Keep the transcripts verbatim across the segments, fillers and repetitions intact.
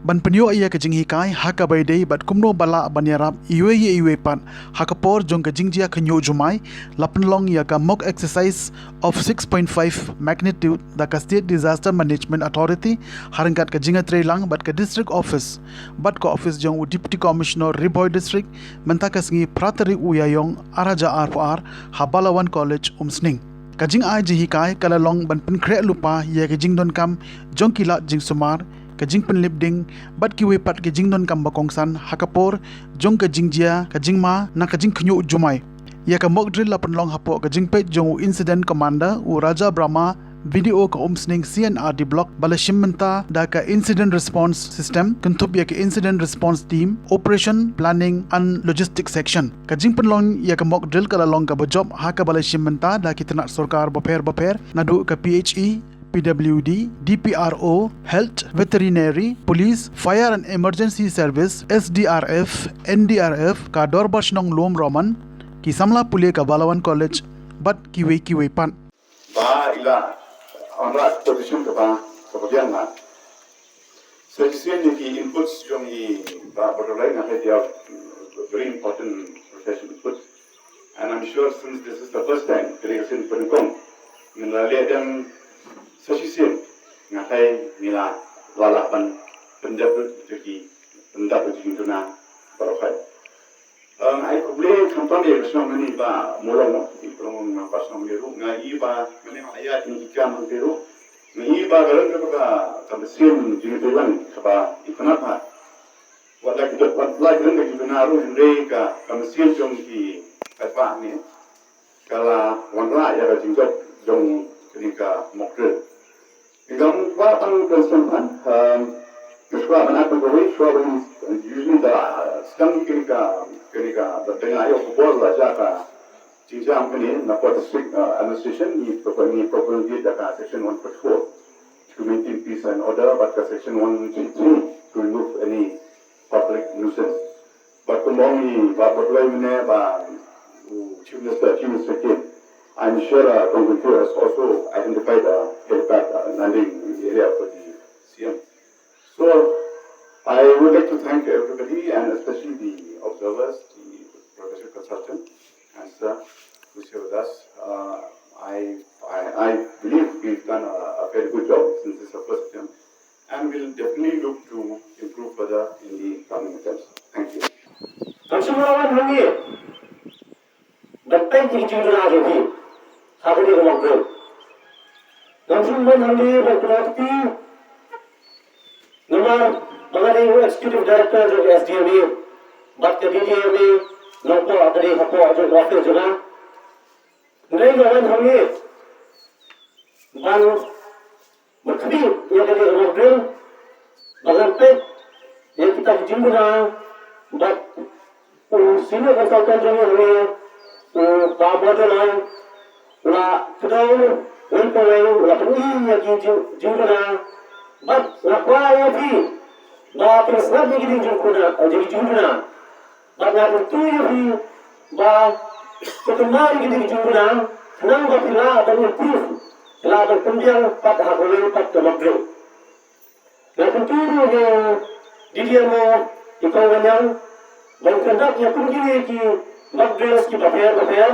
Ban pynïoh ïa ka jinghikai ha kaba ïadei bad kumno ba lah ban ïarap iwei ïa iwei pat ha ka por jong ka jingjia khynñiuh jumai, la pynlong ïa ka mock exercise of six point five magnitude da ka State Disaster Management Authority, ha ryngkat ka jingïatreilang bad ka District Office bad ka office jong u Deputy Commissioner Ri Bhoi District, mynta ka sngi phra tarik u Ïaïong ar hajar arphew ar, ha Balawan College, Umsning. Ka jingai jinghikai ka la long ban pynkhreh lypa ïa ka jingdonkam jong ki lad jingsumar, ka jingpynlip ding bad kiwei pat ki jingdonkam ba kongsan ha ka por jong ka jingjia ka jingma na ka jingkhynñiuh jumai. Ïa ka mock drill la pynlong hapoh ka jingpeit jong u Incident Commander, u Raja Brahma, B D O ka Umsning C and R D Block, ba la shim bynta da ka Incident Response System, kynthup ïa ka Incident Response Team, Operation Planning and Logistics Section. Ka jingpynlong ïa ka mock drill ka la long kaba jop ha kaba la shim bynta da ki tnat sorkar bapher bapher, naduh ka P H E, P W D, D P R O, Health, Veterinary, Police, Fire and Emergency Service, S D R F, N D R F, ka Dorbar Shnong Lum Roman, ki samla pule ka Balawan College bad kiwei kiwei pat. Ba i la wanrah position kaba, kaba biang na. So, shisien ïa ki inputs jong i Bah Butterfly, nga khlem, they are very important professional inputs. And I'm sure since this is the first time, kane ka sien pynïaid, ngin la leh dem sa shisien, nga khlem ngi la, la lah ban pyndep ïa ki, pyndep ïa ki jingduna baroh. Nga ai khublei khamtam ïa ka shnong ngi ba Mawlong, i Mawlong, nga ba shnong ngi ruh, nga i ba ngi ma ïa ki kam ngi ruh, nga i ba ka rang ka, ka, ka mynsiem jingïatreilang kaba i pynap ha. Wat la ki, wat la ki rang ka jingduna ruh, hynrei ka, ka mynsiem jong ki paidbah ngi ka la wanrah ïa ka jingjop jong kane ka mock drill. Nga kwah tang kren sngewthuh, um, nga kwah ban ap kawei, kwah ban, usually da, uh, sdang kane ka, kane ka, da nga ïoh khubor la jia ka jingjia kane na ka district, uh, administration, ngi proper, ngi proper ngi da ka section one forty-four to maintain peace and order, bad ka section one three three to remove any public nuisance. Bad kumba ong i Bah Butterfly mynne ba u Chief Minister, Chief Minister came. I'm sure, uh, Tongkyntu has also identified a helipad, uh, landing area for the C M. So I would like to thank everybody and especially the observers, the professional consultant, and sir, who's here with us. Uh, I, I, I believe we've done a, a very good job since this is the first attempt, and we'll definitely look to improve further in the coming attempts. Thank you. Kam shym la wan hangne ban peit ïa ki jingduna jong phi ha kane ka mock drill. Kam shym la wan hangne ban pynlong kti namar ba nga dei u executive director jong ka S D M A bad ka D D M A nongpoh ka dei hapoh jong ka office jong nga. Nga dei nga wan hangne ban ban khmih ïa kane ka mock drill, ba ngan peit ïa kita ki jingduna bad u senior consultant jong ngi, u Bah Bordoloi, u la kdew wei pa wei, u la pyni ïa ki jing, jingduna, bad nga kwah ïa phi ba phin sngap ïa ki jingduna, ïa ki jingduna. Bad nga kyntu ïa phi ba to kynmaw ïa kine ki jingduna khnang ba phi lah ban improve, phi lah ban pynbiang pat ha kawei pat ka mock drill. Nga kyntu ruh ïa u D D M O i Kong Wanyang ban conduct ïa kum kine ki mock drills kiba pher bapher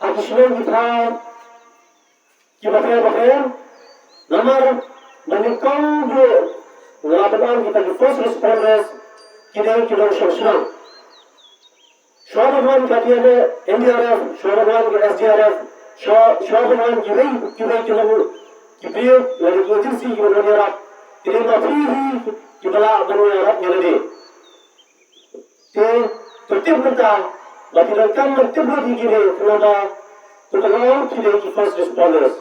ha ki shnong ki thaw kiba pher bapher, namar ba nyngkong ruh nga la pynlong kita ki first responders ki dei ki nongshong shnong. Shuwa ban wan ka D R F, N D R F, shuwa ban wan ka S D R F, shuwa, shuwa ban wan kiwei kiwei ki long ki briew lane ki agency kiba wan ïarap, ki dei ma phi hi kiba lah ban ïarap ïa lade. Te to tip mynta ba ki donkam ban tip lut ïa kine, khnang ba to pynlong kine ki first responders.